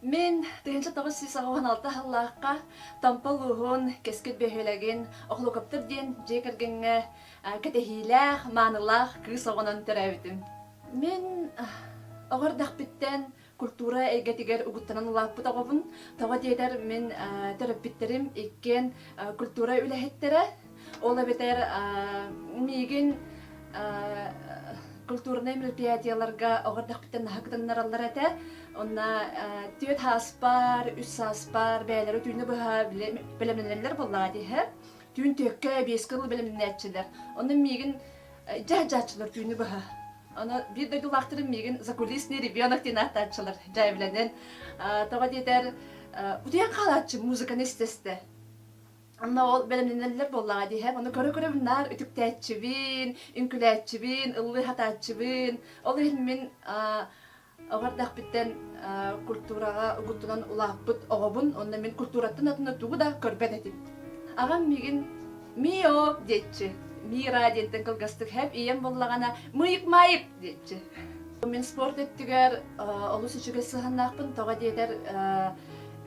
Мин 1986 сыллаахха Томпо улууһун Кэскил бөһүөлэгин Охлокоптор диэн дьиэ кэргэҥҥэ кэтэһиилээх, маанылаах кыыс оҕонон төрөөбүтүм. Мин оҕо эрдэхпиттэн культура эйгэтигэр угуттанан улааппыт оҕобун. Тоҕо диэтэр мин төрөппүттэрим иккиэн культура үлэһиттэрэ. Ол эбэтэр миигин культурнай мероприятиеларга оҕо эрдэхпиттэн наһаа кытыннараллар этэ. Онно түөрт сааспар, үс сааспар бэйэлэрэ түүнү быһа бэлэмнэнэллэр буоллаҕа дии Түүн түөккэ, биэскэ дылы бэлэмнэнээччилэр. Онно миигин дьаһдьааччылар түүнү быһа. Аны биир дойдулаахтарым миигин закулисный ребенок диэн ааттааччылар дьээбилэнэн. Тоҕо диэтэр утуйан хаалааччы музыканы истэ-истэ. Онно ол бэлэмнэнэллэр буоллаҕа дии Ону көрө-көрөбүн наар үтүктээччибин, үҥкүлээччибин, ыллыы сатааччыбын. Ол иһин мин Оҕо эрдэхпиттэн культураҕа угуттанан улааппыт оҕобун, онно мин культураттан атыны тугу да көрбөт этим. Аҕам миигин «Мио» диэччи, «Мира» диэнтэн кылгастык хэп ийэм буоллаҕына «Мыйык-майык» диэччи. Мин спорт өттүгэр олус үчүгэй сыһыаннаахпын, тоҕо диэтэр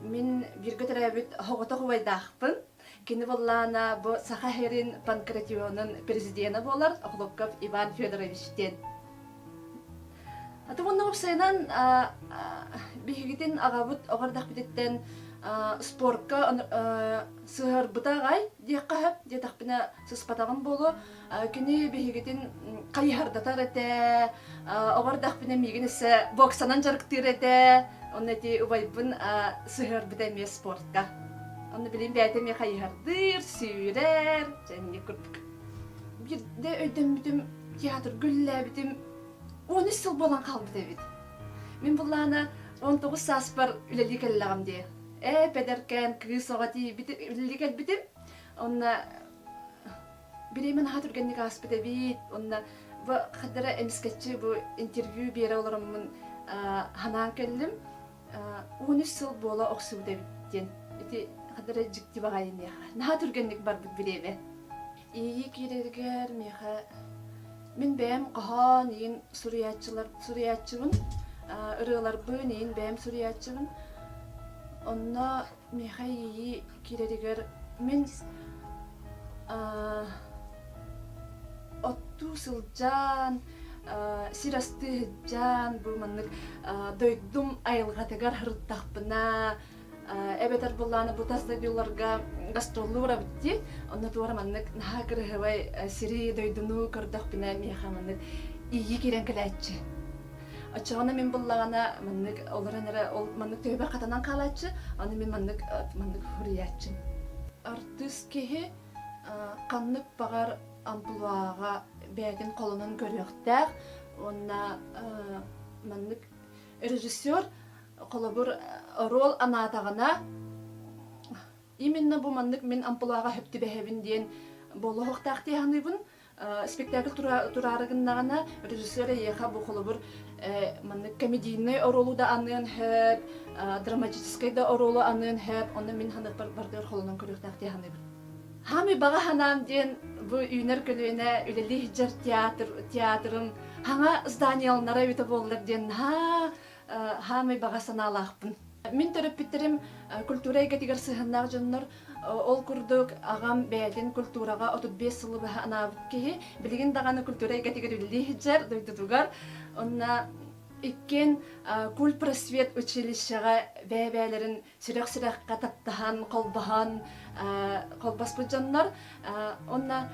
мин бииргэ төрөөбүт соҕотох убайдаахпын. Кини буоллаҕына бу Саха сирин панкратионун президенэ буолар Охлопков Иван Федорович диэн. Аты уонна уопсайынан биһигитин аҕабыт оҕо эрдэхпититтэн спорка сыһыарбыта аҕай диэххэ сөп диэтэхпинэ сыспатаҕым буолуо. Кини биһигитин хайыһардатар этэ, оҕо эрдэхпинэ миигин өссө боксанан дьарыктыыр этэ. Онно ити убайбын сыһыарбыта эмиэ спортка. Онно билин бэйэтэ эмиэ хайыһардыыр, сүүрэр, дьэ курдук. Биирдэ өйдөммүтүм, театрга үлэлээбитим 13 сыл буолан хаалбыт эбит. Мин буллаана 19 сааспар үлэлии кэллэҕим дии. Ээ, пэдэркээн кыыс оҕо тиийбит үлэлии кэлбитим. Онно бириэмэ наһаа түргэнник ааспыт эбит. Онно бу хадара эмискэччи бу интервью биэрэ олороммун ханаан кэллим. 13 сыл буола охсубут эбит диэн. Ити хадара дьикти баҕайы миэхэ. Наһаа түргэнник барбыт бириэмэ. Иэйии киирэригэр миэхэ мин бэйэм хоһоон иин суруйааччылар суруйааччыбын, ырыаларбын иин бэйэм суруйааччыбын. Онно миэхэ иэйии киирэригэр мин оттуу сылдьан, сир астыы сылдьан бу маннык дойдум айылҕатыгар сырыттахпына эбэтэр былааны бу тас дойдуларга гастроллуу барабыт дии. Онно туора маннык наһаа кырыһыбай сири дойдуну көрдөхпүнэ миэхэ маннык иийии киирэн кэлээччи. Оччоҕуна мин буллаҕына маннык олорон эрэ ол маннык төбөбөр хатанан хаалааччы, аны мин маннык маннык суруйааччым. Артыыс киһи ханнык баҕар амплуаҕа бэйэтин холонон көрүөхтээх уонна маннык режиссер холобур оруол анаатаҕына именно бу маннык мин амплуаҕа сөп түбэһэбин диэн буолуохтаах дии саныыбын. Спектакль тураары гыннаҕына режиссер эйиэхэ бу холобур маннык комедийнай оруолу да аныан сөп, драматическай да оруолу аныан сөп, онно мин саныахпар барытыгар холонон көрүөхтээх дии саныыбын. Хаамый баҕа санаам диэн бу үүнэр көлүөнэ үлэлии сылдьар театр театрым хаҥа зданияланара эбитэ буоллар диэн наһаа хаамай баҕа санаалаахпын. Мин төрөппүттэрим культура эйгэтигэр сыһыаннаах дьоннор. Ол курдук аҕам бэйэтин культураҕа 35 сылы быһа анаабыт киһи. Билигин даҕаны культура эйгэтигэр үлэлии сылдьар дойдутугар. Онно иккиэн культпросвет училищеҕа бэйэ-бэйэлэрин сүрэх-сүрэххэ таптаһан, холбоһон, холбоспут дьоннор. Онно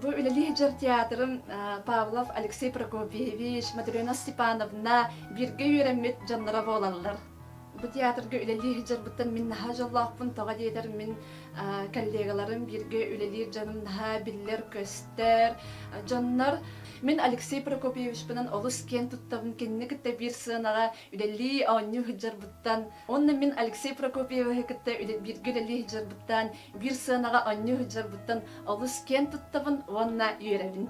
бу үлэлии сылдьар театрым Павлов Алексей Прокопьевич, Матрена Степановна бииргэ үөрэммит дьонноро буолаллар. Бу театрга үлэлии сылдьарбыттан мин наһаа дьоллоохпун, тоҕо диэтэр мин коллегаларым бииргэ үлэлиир дьонум наһаа биллэр-көстөр дьоннор. Мин Алексей Прокопьевичпынан олус киэн туттабын, кинини кытта биир сыанаҕа үлэлии, оонньуу сылдьарбыттан. Уонна мин Алексей Прокопьевиһы кытта бииргэ үлэлии сылдьарбыттан, биир сыанаҕа оонньуу сылдьарбыттан олус киэн туттабын уонна үөрэбин.